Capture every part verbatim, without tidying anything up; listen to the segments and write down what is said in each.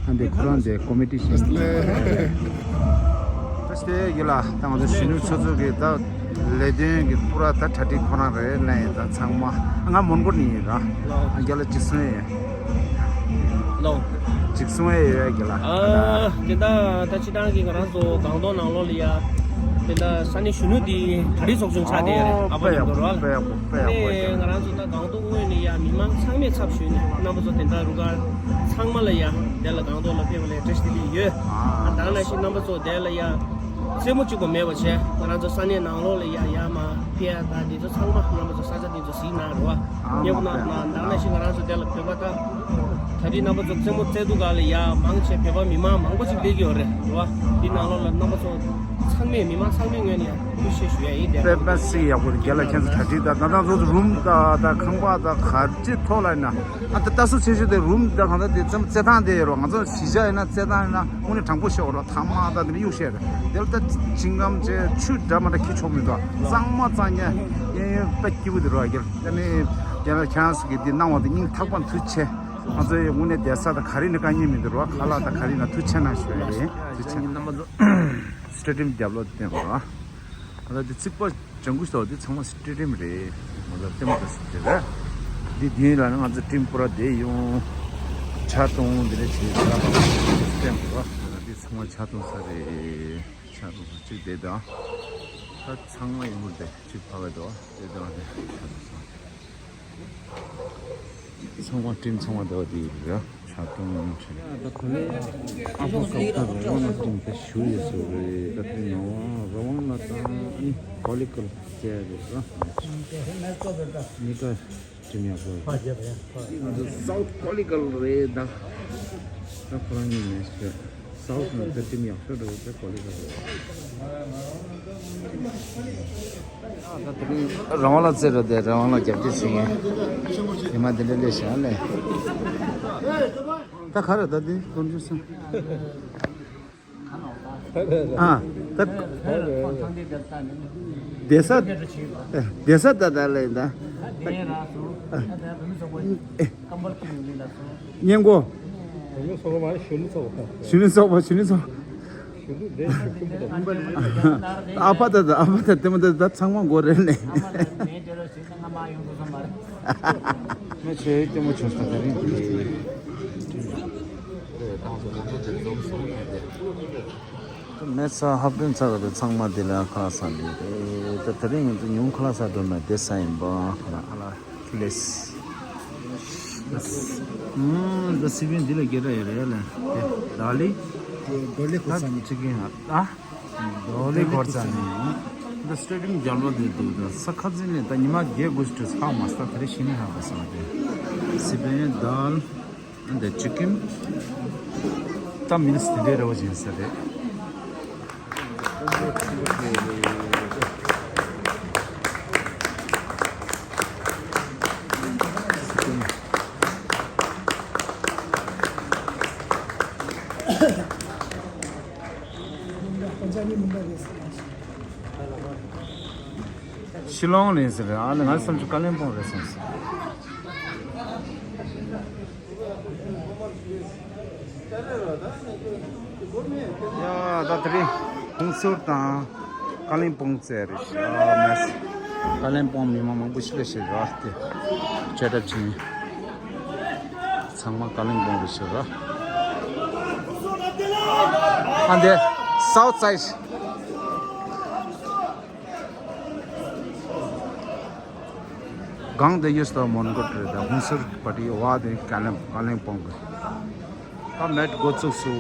ཨ་འདི་ཁོ་རང་འདི་ཀོ་མི་ཊི་ཤིན། བཀྲ་ཤིས་བདེ་ལེགས། ད་ང་ཚོ་གཞོན་ནུ་ཚོགས་གཙོ་གི་ད་ལས་དོན་གི་པུ་ར་ད་གྲ་སྒྲིག་ཁོ་རང་རེད་ལན་ཡིན། ད་ཚང་མ་ང་མོན་གྷོ་ནས་ཡིན་ར། ཨ་རྒན་ལགས་ཅིག་གསུང་ཡས་ཡོད། ལོ། ཅིག་གསུང་ཡས་ཡོད་རྒན་ལགས། ཨ་དེ་ད་ད་ཕྱི་དྲང་གི་ང་རང་ཚོ་སྒང་ཏོག་ནང་ལོགས་ལ་ཡ། དེ་ད་ས་གནས་གཞོན་ནུ་དེ་གྲ་སྒྲིག་ཚོགས་ཆུང་ཆགས་བསྡད་ཡོད་རེད། ཨ་ཕ་ཉམས་དོ་ར། དཔེ་ཡག་པོ་དཔེ་ཡག་པོ་དཔེ་ཡག་པོ། ང་རང་ཚོ་ད་སྒང་ཏོག་དངོས་ནས་ཡ་མི་མང་ཚང་མས་ཚབ་ཞུས་ནས་རྣམ་པ་ཚོ་དེ་འདྲ་རུ་ཁག་ཚང་མ་ལ་ཡ་དེ་ལ་སྒང་ཏོག་ལ་ཕེབས་པ་ལ་བཀྲ་ཤིས་བདེ་ལེགས་ཡོད། ཨ་ད་ནང་བཞིན་རྣམ་པ་ཚོ་དེ་ལ་ཡ་རྩེད་མོ་གཅིག་པ་མེད་པ་བྱས་ང་རང་ཚོ་ས་གནས་ནང་ལོགས་ལ་ཡ་ཡ་མ་ཕེབས་ཡ་ད་དེ་ཚོ་ཚང་མ་རྣམ་པ་ཚོ་ས་ཆ་དེ་ཚོ་གཟིགས་གནང་རོགས། ཨ་མཉེས་པོ་གནང་རོགས་གནང་། ད་ནང་བཞིན་ང་རང་ཚོ་དེ་ལ་བོད་པ་ད་ད་དེ་རྣམ་པ་ཚོ་རྩེད་མོ་རྩེ་དུས་ག་ལ་ཡ་མང་ཆེ་བོད་པ་མི་མང་མང་པོ་ཅིག་སླེབས་ཀྱི་ཡོད་རེད་རོ། དེ་ནང་ལོགས་ལ་རྣམ་པ་ཚོ་ཚང་མས་མི་མང་ཚང་མའི་ངོས་ནས་ཡ་ཐུགས་རྗེ་ཆེ་ཞུ་ཡ་ཡིན། དེ་དཔེ་དཔེ་སྲིད་ཡག་པོ་རྒྱལ་ལ་ཁྱེད་ཚོ་གྲ་སྒྲིག་དང་ད་ལྟ་ཚོ་རུམ་དང་ད་ཁང་པ་དང་ག་ཅི་ཐོག་ལ་ཡིན་ན་ཨ་ད་ལྟ་སུ་ཆེ་ཤོས་དེ་རུམ་དང་གང་ལྟར་དེ་ཙམ་རྩེད་ཐང་དེ་ཡོད་རོ། ང་ཚོ་གཞིས་ཆགས་ཡིན་ན་རྩེད་ཐང་ཡིན་ན་དངོས་གནས་དྲང་པོ་ཤོད་རོ། ཐ་མག་ད་དེ་ནི་གཡུག་བཤད་རེད། དེ་ལ་ད་ཅིང་ངམ་ཅེ་ཆུ་འདྲ་མ་འདྲ་ཁྱི་ཆོག་མི་འདུག་གཙང་མ་གཙང་རྐྱང་གཡས་གཡོན་དཔེ་སྐྱིད་པོ་དེ་རོ། རྒྱལ་ད་ནི་རྒྱལ་ལ་ཁྱེད་རང་ཚོ་གི་འདི་གནང་བ་དེ་སྙིང་ཐག་པ་ཐུགས་རྗེ་ཆེ། ང་ཚོ་ཡི་དངོས་གནས་བསྡད་ས་དང་ག་རེ་ནི་དཀའ་ངལ་མི་འདུག་རོ། ཁ་ལག་དང་ག་རེ་ན་ཐུགས་རྗེ་ཆེ་གནང་ཞུ་ཡ་ཡིན། ཐུགས་རྗེ་ཆེ། རྣམ་པ་ཚོ་སི་ཊི་རིམ་རྒྱབ་ལོག་བསྟན་པ་རོ། ང་ཚོ་འདི་རྩིག་པ་ལྗང་གུ་ཞིག་འདུག་འདི་ཚང་མ་སི་ཊི་རིམ་རེད། ང་ཚོ་ལྟད་མོ་ལྟ་སི་ཊི་རེད། འདི་མདུན་ལ་ནི་ང་ཚོ་ཊིམ་པུ་ར་བསྡད་ཡོང་། ཕྱག་སྟོང་འདི་འདྲ་བྱས་ས་ལ་བསྟན་པ་རོ། འདི་ཚང་མ་ཕྱག་སྟོང་ས་རེད། ཕྱག་སྟོང་ས་གཅིག་བསྡད་དང་། ད་ཚང་མ་ཡིན་པོ་བསྡད་གཅིག་ཕ་བས་འདུག་བསྡད་དང་བསྡད་ཕྱག་སྟོང་ས། ཚང་མ་ཊིམ་ཚང་མ་ཟླ་བ་དེ་ཡིན་ར། ཕྱག་སྟོང་ཡོང་ཆེ། ད་ཁོ་ལས་ཨ་ཕོ་སོགས་ད་རང་དབང་ལ་ཊིམ་དེ་ཞུ་ཡོད་ཟེར་རེད། ད་དེ་ནང་རང་དབང་ལ་དང་ཨ་ནི་ཀོ་ལི་ཀོལ་བཙལ་རེད་ར། མི་ཀ་ཊིམ་ཡག་པོ་རེད། ང་ཚོ་སའུ་ཐི་ཀོ་ལི་ཀོལ་རེད་ད། ད་ཁོ་རང་གཉིས་མེད་ཟེར། སའུ་ཐི་ནང་དེ་ཊིམ་ཡག་ཤོས་འདྲ་བོ་དེ་ཀོ་ལི་ཀོལ་རེད། རང་དབང་ལ་རྩེ་རོ་དེ་རང་དབང་ལ་རྒྱབ་སྐྱོར་བྱེད་མཁན་ཉི་མ་དེ་འདྲ་སླེབས་ཤག་ལས། ད་ག་རེ་ད་དེ་དཀོན་མཆོག་གསུམ། ཨ་ད་བསྡད་ས་བསྡད་ས་ད་ད་ལས་ད། སྙན་གོ། གཞོན་ནུ་ཚོགས་པ། གཞོན་ནུ་ཚོགས་པ། གཞོན་ནུ་ཚོགས་པ། ཨ་ཕ་ད་ད་ཨ་ཕ་ད་ལྟད་མོ་ད་ད་ཚང་མ་མགོ་རེད་ལེ། མེ་ཆེ་ལྟད་མོ་ཆུང་ས་ད་རིང་གི་མེ་ཚ་ཧབ་དོན་ཚ་ག་དེ་ཚང་མ་དེ་ལ་ཁ་ལག་ཟ་འདི་རེད། ད་ད་རིང་ང་ཚོ་ཉུང་ཁ་ལག་ཟ་འགྲོ་ན་དེ་ས་ཡིན་པ་ཁ་ལག་ཁ་ལག་ལེས། ཨུམ། ད་སི་པན་འདི་ལ་སྐད་གྲགས་ཡོད་རེད་ལ། དེ་ད་ལི། དེ་དོ་ལི་ཁོ་ས་ནི་ཅི་གིན་ཨ། དོ་ལི་གོར་ས་ནི། ད་སི་ཊེ་ཌི་ཡམ་རྒྱབ་ལོགས་དེ་འདུག་ད་ས་ཁ་ཚིག་ནས་ད་ཉི་མ་བརྒྱད་དགུ་ཞིག་ཚགས་མ་ས་ད་རེ་ཤི་ནི་ཧ་གོ་ས་དེ། སི་པན་དཱལ། འདི་ཅི་ཀིན། ད་མིན་སི་དེ་འདྲའི་རེ་བ་ཅན་ས་རེད། ཤི་ལོང་ལ་ཡིན་ཟེར་རེད། ཨ་ནི་ང་བསམ་ཚུལ་ཀ་ལིམ་པོང་རེད་བསམ་སོང་། ཡ་ད་དེ་རིང་ཧུན་སུར་དང་ཀ་ལིམ་པོང་བཙལ་རེད་ཤག་མེད། ཀ་ལིམ་པོང་མི་མང་མང་པོ་ཞིག་ལ་ཤི་ར་དེ་ཅེ་ཏབ་ཅིང་ཚང་མ་ཀ་ལིམ་པོང་རེད་ཤི་ར། ཨ་འདི་སའུ་ཐི་སའེ་ཌི། སྒང་དེ་ཡོད་ས་མོན་གྷོ་རེད། ད་ཧུན་སུར་པ་ཊི་བ་དེ་ཀ་ལིམ་ཀ་ལིམ་པོང་གི། ད་མེད་འགོ་བཙུགས་སུ་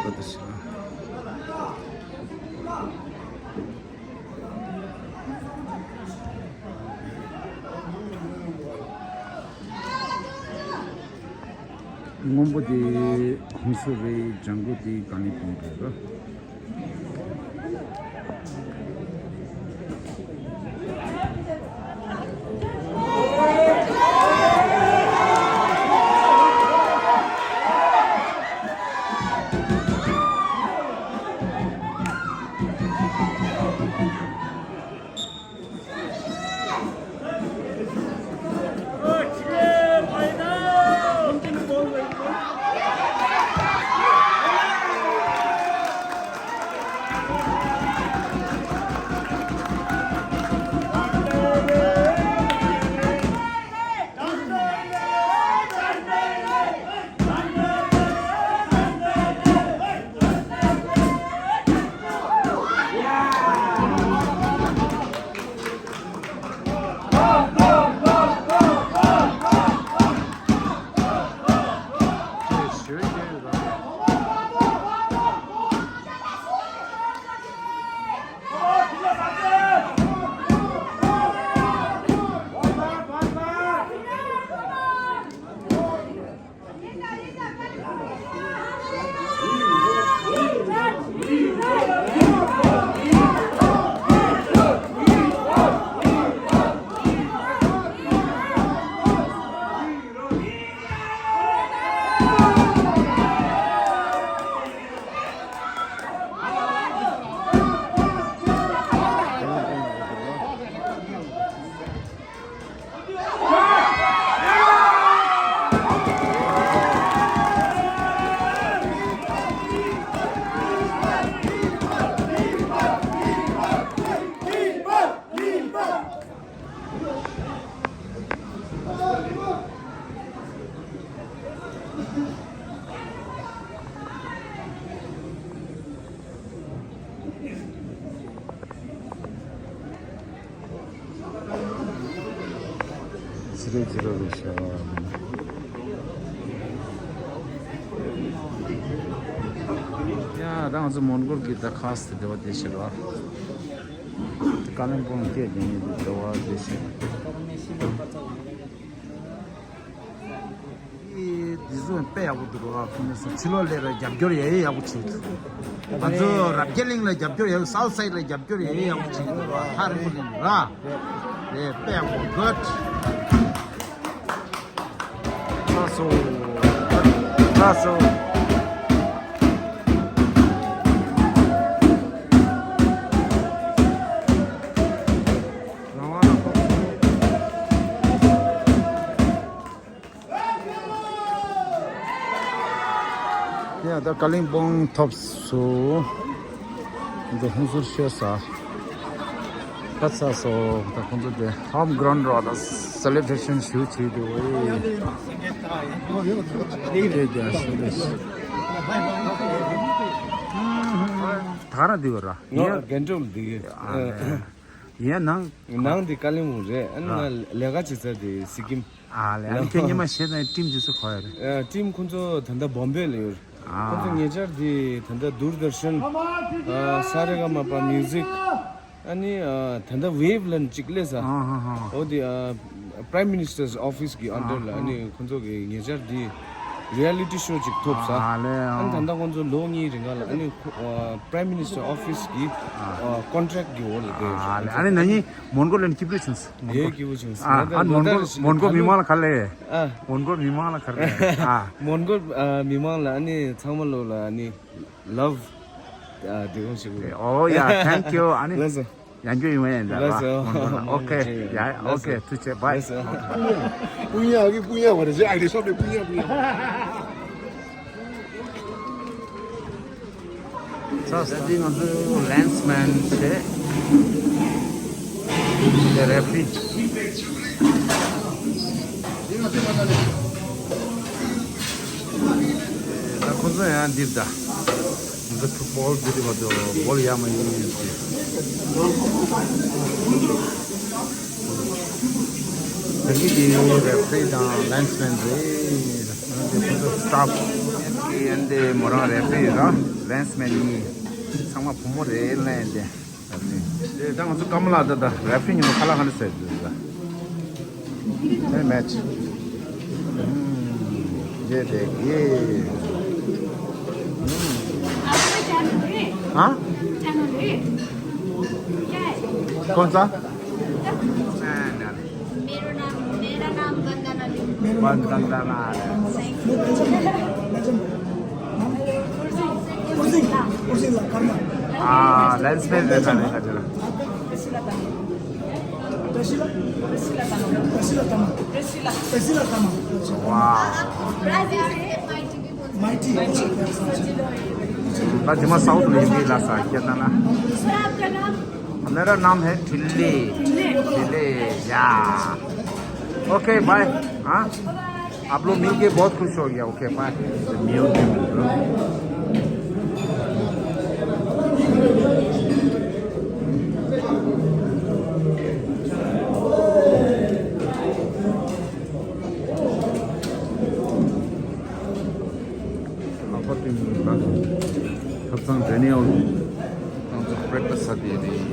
ད་དེ་ཞིག་སྔོན་པོ་དེ་ཧུན་སུར་རེད། ལྗང་གུ་དེ་ཀ་ལིམ་པོང་རེད་ར། ཟེར་ཟེར་རོ་རེད་ཤག་ཡ་ད་ང་ཚོ་མོན་གྷོལ་གྱི་ད་ཁ་སི་དེ་བ་དེ་ཤི་ར། ཀ་ལིམ་པོང་སྐད་དེ་ནི་དེ་བ་དེ་ཤི། འདི་ཚོ་དཔེ་ཡག་པོ་འདུག་ར། ཁོང་ཚོ་ཕྱི་ལོགས་ལ་ར་རྒྱབ་སྐྱོར་ཡ་ཡ་ཡག་པོ་བྱེད་འདུག་ང་ཚོ་རབ་རྒྱས་གླིང་ལ་རྒྱབ་སྐྱོར་ཡ་ཡ། སའུ་ཐ་སའིཌ་ལ་རྒྱབ་སྐྱོར་ཡ་ཡ་ཡག་པོ་བྱེད་འདུག་ར། ཐག་རིང་པོ་ལ་ར། དེ་དཔེ་ཡག་པོ་གྷུཌ། ལགས་སོ། ལགས་སོ། རང་དབང་ལ་ཕོག་སོང་། ཡ་ད་ཀ་ལིམ་པོང་ཐོབ་སོང་། འདི་ཧུན་སུར་ཤོད་ས། ད་ཚ་སོ་ད་ཁོང་ཚོ་དེ་ཧོམ་གྷ་རའུན་ཌི་ར་ད་སེ་ལེ་བྷ་རེ་ཤན་ཞུ་བྱེད་དེ་འོ་ཡེ། དེ་དེ་སེ་ལེ་ཤན། ད་ར་འདི་བ་ར། ངོ་རྒན་གྲོགས་འདི་གི། ཡིན་ནང་། ནང་འདི་ཀ་ལིམ་པོང་རེད། ཨ་ནི་ང་ལས་ཀ་བྱེད་ས་དེ་སི་ཀིམ། ཨ་ལས་ཨ་ནི་ཁྱོད་ཉི་མ་ཤེས་དང་ཀྲིམ་འདི་ཚོ་ག་ཡོད་རེད། ཨ་ཀྲིམ་ཁོང་ཚོ་ད་ལྟ་བོམ་བེ་ལ་ཡོད་རེད། ཨ་ཁོང་ཚོ་ཉེ་ཆར་དེ་ད་ལྟ་དུར་དར་ཤན། ཨ་ས་རེ་ག་མ་པ་མིའུ་ཟིག་ཨ་ནི་ཨ་ད་ལྟ་ཝེབ་ལ་ནི་གཅིག་སླེབས་ས། ཨ་ཧ་ཧ། འོ་དེ་ཨ་Prime Minister's Office གི་ཨན་ཌར་ལ། ཨ་ནི་ཁོང་ཚོ་གི་ཉེ་ཆར་དེ་རི་ཡ་ལི་ཊི་ཤོ་ཅིག་ཐོབ་ས། ཨ་ལས། ཨ་ནི་ད་ལྟ་ཁོང་ཚོ་ལོ་གཉིས་རིང་ག་ལ་ཨ་ནི་ཁོ་ཨ་Prime Minister Office གི་ཨ་ཀོན་ཊེག་གི་འོག་ལ་བསྡད་ཡོད་ས། ཨ་ལས། ཨ་ནི་ན་ནིང་མོན་གྷོ་ལ་ནི་སྐྱིད་པོ་བྱུང་སོང་། མོན་གྷོ། ཨེ་སྐྱིད་པོ་བྱུང་སོང་། ཨ་ད་ཨ་ལོ་མོན་གྷོ་ལྟར་ཞིག་མོན་གྷོ་ད་མི་ལོ་མང་ལ་ག་ལས། ཨ་མོན་གྷོ་མི་མང་ལ་ག་ལས། ཨ་མོན་གྷོ་ཨ་མི་མང་ལ་ཨ་ནི་ཚང་མ་ལོ་ལ་ཨ་ནི་ལབ་ཨ་འདི་གོང་ཞིག་ཨོ་ཡ་ཐེང་ཀིའུ། ཨ་ནི་ལགས་སོ། ཡང་བསྐྱར་ཡོང་ཡ་ཡིན་ད་ལགས་སོ། ཨོ་ཁེ། ཡ་ཨོ་ཁེ། ཐུགས་རྗེ་ཆེ། བྷའི། ལགས་སོ། སྤུན་ཡ་གི་སྤུན་ཡ་བ་རེད། ཨ་རི་སོགས་པའི་སྤུན་ཡ་སྤུན་ཡ། ས་ས་འདི་ང་ཚོའི་ལེན་སི་མེན་བྱས། དེ་རེ་ཕི་རི། ད་ཁོ་ཚོ་ཡང་འདིར་ད། ང་ཚོ་ཕུཊ་བོལ་འདི་རེད་པ། དོ་བོལ་ཡ་མ་ཡིན་ཟེར། ད་གི་དེ་རེ་ཕི་རི་དང་ལེན་སི་མེན་རེད། ང་ཚོ་ཁོ་ཚོ་སི་ཊཕ་ཡན་དེ་མོ་རང་རེ་ཕི་རི་ར་ལེན་སི་མེན་གཉིས་ཚང་མ་བུ་མོ་རེད་ལེན་དེ། དེ་ད་ང་ཚོ་ཀམ་ལ་ད་ད་རེ་ཕི་རི་ཉིན་མོ་ཁ་ལག་ག་འདྲ་ཟས་དུས་ད། དེ་མེ་ཆི། ཨུམ། ཡེ་དེ་གི། ཨུམ། हाँ? कौन सा? मेरो नाम, मेरा नाम वंदना लिंग। वंदना। Thank you। Kursi, kursi la karna. हाँ, लेंस में देखा नहीं था जरा। आपका? Priscilla Tama. Priscilla Tama. Priscilla Tama. Priscilla Tama. Priscilla Tama. अच्छा। वाह। Brazil से माइटी भी बोल सकते हैं। माइटी। अच्छा, अच्छा, अच्छा। बस जमा साउथ में भी ला सा क्या था ना? सर, आपका नाम? मेरा नाम है टिल्ली। टिल्ली। टिल्ली, या। Okay, bye. हाँ? आप लोग मिलके बहुत खुश हो गया। Okay, bye. ལྷག་པར་དུ་ད་ཐབ་ཚང་ཌེ་ནི་ཨེལ་ཁོང་ཚོ་བྷི་རེག་ཕ་སི་ཟ་བསྡད་རེད།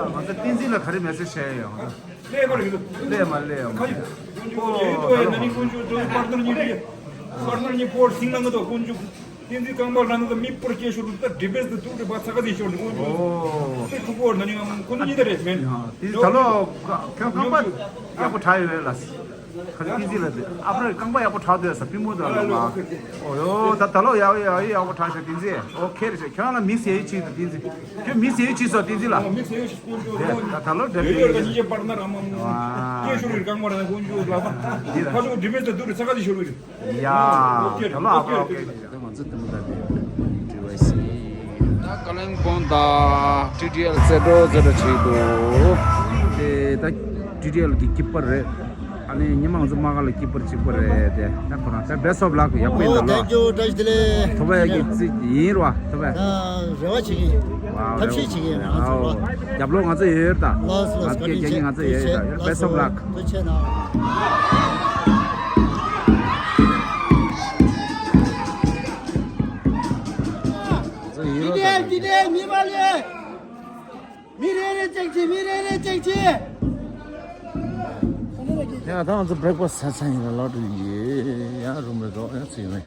ང་ཚོ་བསྟན་འཛིན་ལ་ག་རེ་མེ་སེ་ཇི་བྱས་ཡོད། ལས་མ་ལས་མ། ཁ་ཡོད། ཁོང་ཚོ་ཡིན་དུ་ཡིན་ན་ནི་ཁོང་ཚོ་པར་ནར་གཉིས་རེད། པར་ནར་གཉིས་པོར་སིང་ལ་ང་ཚོ་ཁོང་ཚོ། བསྟན་འཛིན་རྐང་པ་ལ་ནི་མི་སྤོར་སྐྱེ་ཤོར་ད་ཌི་བེ་སི་དུ་ཏུ་རེ་བ་ཚ་ག་ཚི་ཤོར་ནི་ཁོང་ཚོ། ཨོ། དེ་ཐུག་པོར་ན་ནི་ང་ཁོང་ཚོ་གཉིས་ད་རེད་མེད། དེ་ད་ལོ་ཁྱོད་རྐང་པ་ཡག་པོ་གྲགས་ཡོད་རེད་ལ། ཁ་ཚི་ཏི་ཛི་ལ་དེ་ཨ་ཕ་རེ་རྐང་པ་ཡག་པོ་གྲགས་འདུག་ས་པི་མོ་དང་ལ་མ། ཨོ་ཡོ་ད་ད་ལོ་ཡག་ཡག་ཡག་པོ་གྲགས་ཤག་ཏི་ཛི། ཨོ་ཁེ་རེད་ཤག་ཁྱོད་རང་ལ་མི་ཟེར་ཡི་ཆི་ཏི་ཛི། ཁྱོད་མི་ཟེར་ཡི་ཆི་སོ་ཏི་ཛི་ལ། དེ་ད་ད་ལོ་འདྲ་པོ་ཡོད་རེད། ཡ། ད་ལོ་ཨ་ཕ་ཨོ་ཁེ། ང་ཚོ་དེ་མོ་ད་དེ་འགྲིག་བ་སི། ད་ཀ་ལིམ་པོང་ད་ཊི་ཌི་ཨེལ་སེ་འགྲོ་ཟེར་འགྲོ་བྱེད་འདུག་དེ་ད་ཊི་ཌི་ཨེལ་གི་སྐྱིད་པ་རེད། ཨ་ ནི་ཉི་མ་ང་ཚོ་དམག་སྒར་ལ་སྐྱིད་པོ་གཅིག་པོ་རེད་དེ། ད་ཁོ་རང་ད་best of luck ཡག་པོ་ཡིན་ད་ལོ། ཐོབ་པ་ཡག་གི་རྩིས་ཡིན་རོ། ཐོབ་པ། རེ་བ་བྱེད་ཀྱི་ཡིན། ཐབས་ཤེས་བྱེད་ཀྱི་ཡིན། ང་ཚོ་རྒྱབ་ལོགས་ང་ཚོ་ཡོད་ད། ལགས་སོ། ལགས་སོ། བཀའ་དྲིན་ཆེ། ང་ཚོ་ཡོད་ད། best of luck། ཐུགས་རྗེ་ཆེ་གནང་། ང་ཚོ་ཡོད་ད། མི་རེ་རེ་ཅིག་ཅིག་མི་རེ་རེ་ཅིག་ཅིག་ཡང་ད་ང་ཚོ་breakfast་ཟ་ཚར་ཡིན་ལ་ལོག་འགྲོ་ཡིན། ཡང་རུམ་ལ་འགྲོ་ཡང་ཚུད་ཡོང་